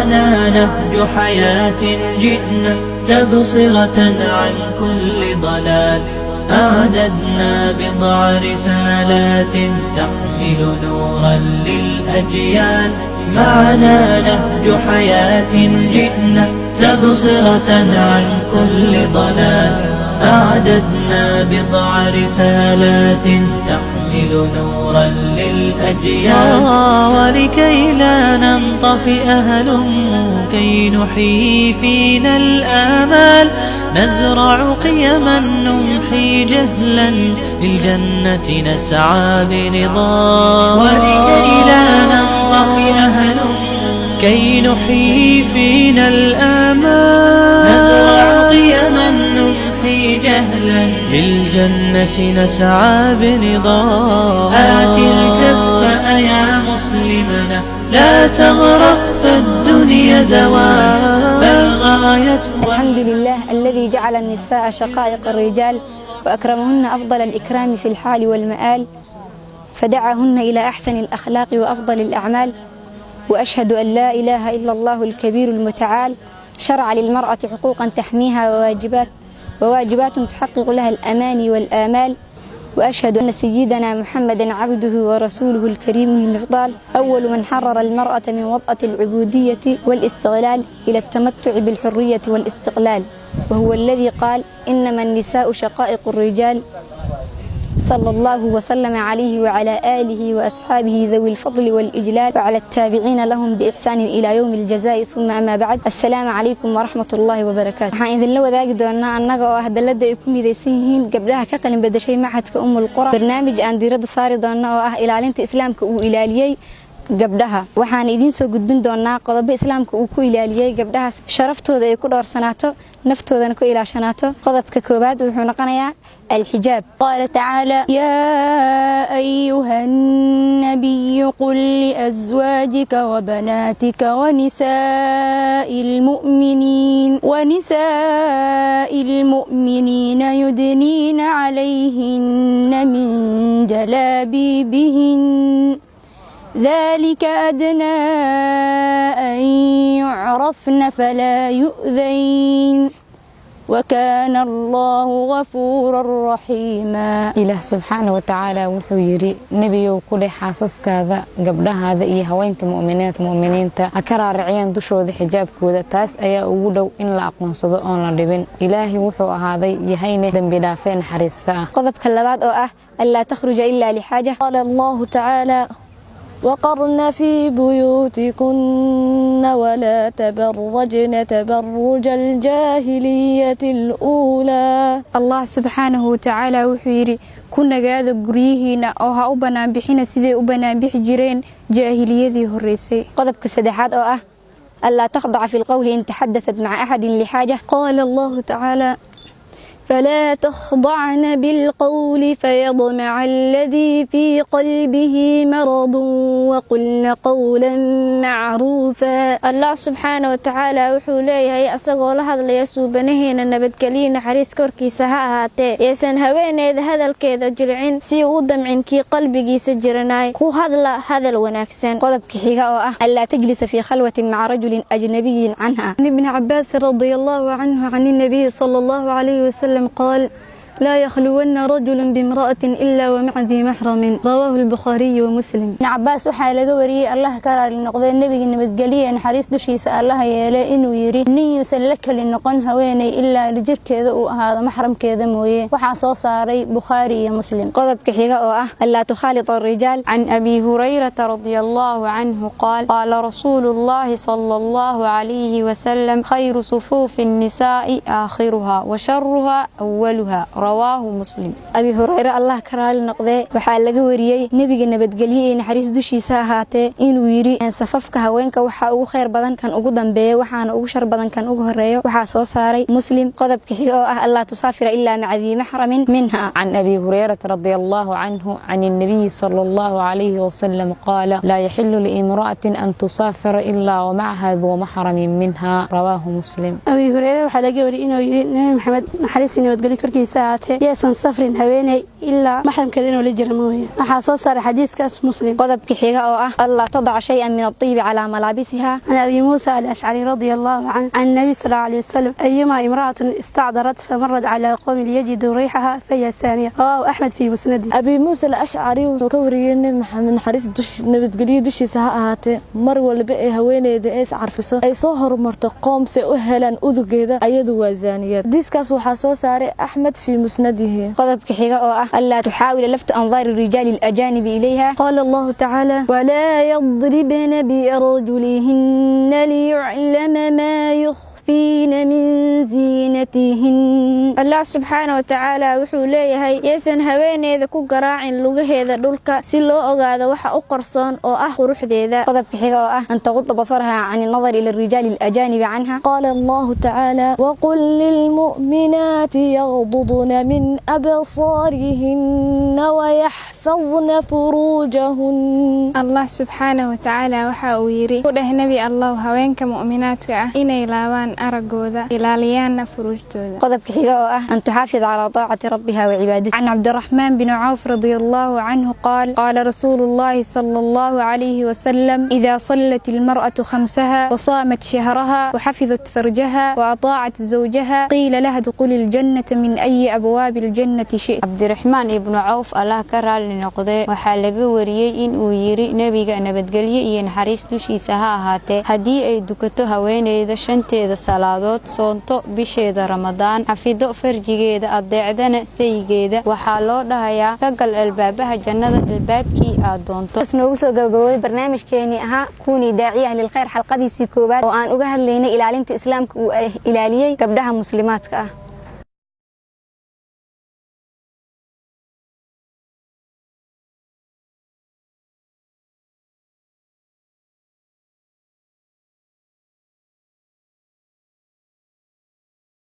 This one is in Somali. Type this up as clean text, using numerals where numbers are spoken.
معنا نهج حياة جئنا تبصرة عن كل ضلال، أعددنا بضع رسالات تحمل نورا للأجيال. معنا نهج حياة جئنا تبصرة عن كل ضلال، أعددنا بضع رسالات تحمل نورا للأجيال. ولكي لا ننطفئ هلموا كي نحيي فينا الآمال، نزرع قيما نمحي جهلا، للجنة نسعى بنضال. ولكي لا ننطفئ هلموا كي نحيي فينا الآمال، نزرع قيما نمحي جهلا، للجنة نسعى بنضال. هات الكف أيا مسلمنا، لا تغرق فالدنيا زوال، فالغاية الحمد لله الذي جعل النساء شقائق الرجال وأكرمهن أفضل الإكرام في الحال والمآل، فدعاهن إلى أحسن الأخلاق وأفضل الأعمال. وأشهد أن لا إله إلا الله الكبير المتعال، شرع للمرأة حقوقا تحميها وواجبات تحقق لها الأماني والآمال. وأشهد أن سيدنا محمدا عبده ورسوله الكريم المفضال، أول من حرر المرأة من وطأة العبودية والاستغلال إلى التمتع بالحرية والاستقلال، وهو الذي قال: إنما النساء شقائق الرجال. صلى الله وسلم عليه وعلى آله وأصحابه ذوي الفضل والإجلال، وعلى التابعين لهم بإحسان إلى يوم الجزاء، ثم أما بعد، السلام عليكم ورحمة الله وبركاته. Waxaan idinla wadaagi doonaa, annaga oo ah dalladda ay ku midaysan yihiin gabdhaha ka qalin bedeshay Machadka Ummul Qura, barnaamij aan diiradda saari doonno oo ah ilaalinta Islaamka uu ilaaliyey gabdhaha. Waxaan idiin soo gudbin doonaa qodobo Islaamka uu ku ilaaliyey gabdhahaas, sharaftooda ay ku dhowrsanaato, naftoodana ku ilaashanaato. Qodobka koowaad wuxuu noqonayaa alxijaab. قال تعالى: يا أيها النبي قل لأزواجك وبناتك ونساء المؤمنين يدنين عليهن من جلابيبهن، ذلك أدنى أن يعرفن فلا يؤذين، وكان الله غفورا رحيما. Ilaah subxaana wa tacaala wuxuu yidhi: "Nebiyow, ku dheh xaasaskaada, gabdhahaada iyo haweenka mu'miniinta ha ka raariciyaan dushooda xijaabkooda. Taas ayaa ugu dhow in la aqoonsado oon la dhibin. Ilaahay wuxuu ahaaday, yahayne, dembi dhaafee naxariista ah." Qodobka labaad oo ah ألا تخرج إلا لحاجة. قال الله تعالى: وقرن في بيوتكن ولا تبرجن تبرج الجاهلية الأولى. Allah subxaanahu watacaala wuxuu yidhi: "Ku nagaada guryihiina oo ha u banaanbixina siday u banaanbixi jireen jaahiliyadii horreysay." Qodobka saddexaad oo ah ألا تخضع في القول إن تحدثت مع أحد لحاجة. قال الله تعالى: فلا تخضعن بالقول فيطمع الذي في قلبه مرض وقلن قولا معروفا. Allah subxaana wa tacaala wuxuu leeyahay, asagoo la hadlaya suubanaheena, nabadgelyo naxariis korkiisa ha ahaatee: "Yaysan haweeneyda hadalkeeda jilcin si uu u damcin kii qalbigiisa jiranaay. Ku hadla hadal wanaagsan." Qodobka xiga oo ah ألا تجلس في خلوة مع رجل أجنبي عنها. عن ابن عباس رضي الله عنه عن النبي صلى الله عليه وسلم قال: لا يخلون رجل بامرأة إلا ومع ذي محرم. رواه البخاري ومسلم. Ibn Cabaas waxaa laga wariyey, Allah ka raali noqday, nebiga nabadgeliya naxariis dushiisa Allaha yeelay, inuu yidhi: "Nin yuusan la keli noqon haweeney ilaa jirkeeda uu ahaado maxramkeeda mooye." Waxaa soo saaray Bukhaari iyo Muslim. Qodobka xiga oo ah ألا تخالط الرجال. عن أبي هريرة رضي الله عنه قال: قال رسول الله صلى الله عليه وسلم: خير صفوف النساء آخرها وشرها أولها. رواه مسلم. Abi Hureyre, Allah ka raali noqdee, waxaa laga wariyey nebiga, nabadgelye iyo naxariis dushiisa ahaatee, inuu yidhi: "Safafka haweenka waxaa ugu khayr badan kan ugu dambeeya, waxaana ugu shar badan kan ugu horeeyo." Waxaa soo saaray Muslim. Qodobka xiga oo ah ألا تسافر إلا مع ذي محرم منها. عن أبي هريرة رضي الله عنه عن النبي صلى الله عليه وسلم قال: لا يحل لامرأة أن تسافر إلا ومعها ذو محرم منها. رواه مسلم. Abi Hureyre waxaa laga wariyay inuu yidhi Nebi Maxamed, naxariis iyo nabadgelyo korkiisa ahaatee. ahaatee, yeesan safrin haweeney ilaa maxramkeeda inuu la jira mooye. Waxaa soo saaray xadiiskaas Muslim. Qodobka xiga oo ah ألا تضع شيئا من الطيب على ملابسها. عن أبي موسى الأشعري رضي الله عنه عن النبي صلى الله عليه وسلم: أيما امرأة استعطرت فمرت على قوم ليجدوا ريحها فهي زانية. رواه أحمد في مسنده. Abi Muuse al Ashcari wuxuu ka wariyey Nebi Maxamed, naxariis dush nabadgelyo dushiisa ha ahaatee: mar walba ee haweeneyda ee iscarfiso ay soo horumarto qoom se u helaan udugeeda, ayadu waa zaaniyad. Xadiiskaas waxaa soo saaray Axmed fii musnadihi. Qodobka xiga oo ah ألا تحاول لفت أنظار الرجال الأجانب إليها. قال الله تعالى: ولا يضربن بأرجلهن ليعلم ما يخفين من زينتهن. Allah subxaana wa tacaala wuxuu leeyahay: yaysan haweeneyda ku garaacin lugaheeda dhulka si loo ogaado waxa u qarsoon oo ah quruxdeeda. Qodobka xiga oo ah أن تغض بصرها عن النظر إلى الرجال الأجانب عنها. قال الله تعالى: وقل للمؤمنات يغضضن من أبصارهن ويحفظن فروجهن. Allah subxaana wa tacaala waxa uu yidhi: ku dheh, Nebi Allow, haweenka mu'minaadka ah inay laabaan araggooda, ilaaliyaanna furuujtooda. Qodobka xiga oo ah أن تحافظ على طاعة ربها وعبادته. عن عبد الرحمن بن عوف رضي الله عنه قال: قال رسول الله صلى الله عليه وسلم: إذا صلت المرأة خمسها وصامت شهرها وحفظت فرجها وأطاعت زوجها، قيل لها: ادخلي الجنة من أي أبواب الجنة شئت. Cabdiraxmaan ibnu Cawf, Allah ka raali noqdee, waxaa laga wariyey in uu yidhi Nebiga, nabadgelyo iyo naxariis dushiisa ha ahaatee: haddii ay dukato haweeneyda shanteeda salaadood, soonto bisheeda Ramadaan, xafido farjigeeda, adeecdana saygeeda, waxaa loo dhahayaa: ka gal albaabaha jannada albaabkii aad doonto. Noogu soo gabagaboway barnaamijkeenii ahaa كوني داعية للخير, xalqadiisii koowaad oo aan uga hadlaynay ilaalinta Islaamka uu ilaaliyey gabdhaha muslimaadka ah.